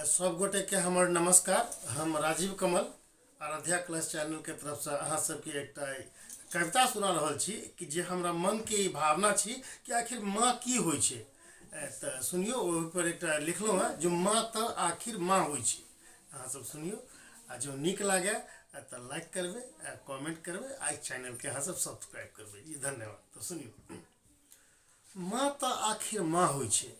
सब गोटे के हमर नमस्कार। हम राजीव कमल आराध्या क्लास चैनल के तरफ से अहाँ सबके एकटा कविता सुना रहल छी कि जे हमरा मन के ई भावना छी कि आखिर माँ की होइ छै। तऽ सुनियौ, ओहि पर एकटा लिखलहुँ हेँ जे माँ तऽ आखिर माँ होइ छै। अहाँ सब सुनियौ आ जँ नीक लागे तऽ लाइक करबै आ कमेंट करबै आ एहि चैनलके अहाँ सब सब्सक्राइब करबै। जी धन्यवाद। तऽ सुनियौ, माँ तऽ आखिर माँ होइ छै,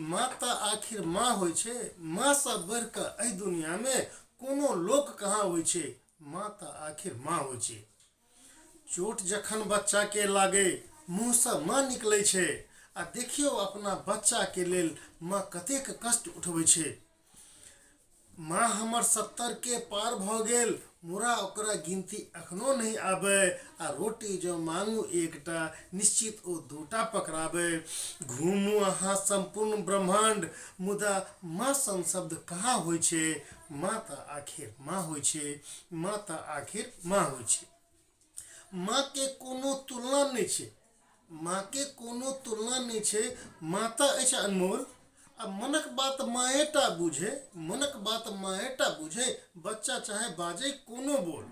माँ तऽ आखिर माँ होइ छै, माँसँ बढ़ि कऽ एहि दुनियामे कोनो लोक कहाँ होइ छै, माँ तऽ आखिर माँ होइ छै। चोट जखन बच्चाके लागै मुँहसँ माँ निकलै छै आ देखियौ अपना बच्चाके लेल माँ कतेक कष्ट उठबै छै। माँ हमर 70 के पार भऽ गेल, मुदा ओकरा गिनती एखनो नहि आबै आ रोटी जँ मांगू एकटा निश्चित ओ दूटा पकड़ाबै। घूमू अहाँ सम्पूर्ण ब्रह्माण्ड मुदा माँ सन शब्द कहाँ होइ छै, माँ तऽ आखिर माँ होइ छै, माँ तऽ आखिर माँ होइ छै। माँ के कोनो तुलना नहि छै, माँ के कोनो तुलना नहि छै, माँ तऽ अछि अनमोल आ मनक बात माँएटा बुझे, मनक बात माँएटा बुझे, बच्चा चाहे बाजै कोनो बोल।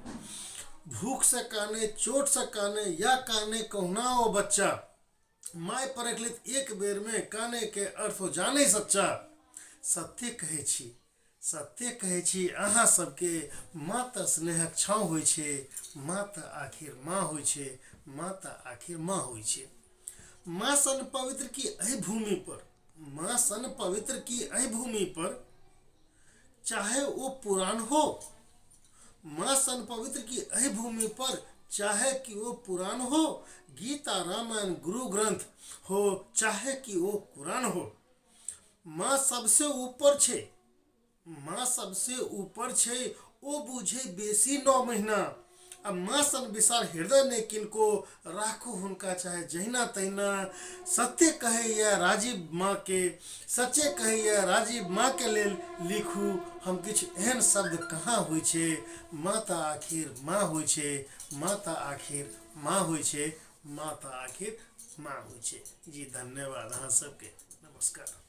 भूख से काने, चोट से काने या काने कहुना ओ बच्चा, माय परख लेत एक बेर में काने के अर्थ ओ जाने सच्चा। सत्य कहै छी, सत्य कहै छी अहाँ सबके, माँ तऽ स्नेहक छाँव होइ छै, माँ तऽ आखिर माँ होइ छै, माँ तऽ आखिर माँ होइ छै। माँ सन पवित्र की एहि भूमि पर, माँ सन पवित्र की एहि भूमि पर, चाहे ओ पुराण हो, माँ सन पवित्र की एहि भूमि पर, चाहे कि वो पुराण हो, गीता रामायण गुरु ग्रंथ हो, चाहे कि वो कुरान हो। माँ सबसे ऊपर छै, माँ सबसे ऊपर छै, ओ बुझे बेसी 9 महीना आ माँ सन विशाल हृदय नहि किनको, राखू हुनका चाहे जहिना तहिना। सत्य कहैया राजीव माँ के, सच्चे कहैया राजीव माँ के लेल लिखू हम किछु एहन शब्द कहाँ होइ छै, माँ तऽ आखिर माँ होइ छै, माँ तऽ आखिर माँ होइ छै, माँ तऽ आखिर माँ होइ छै। जी धन्यवाद अहाँ सबके, नमस्कार।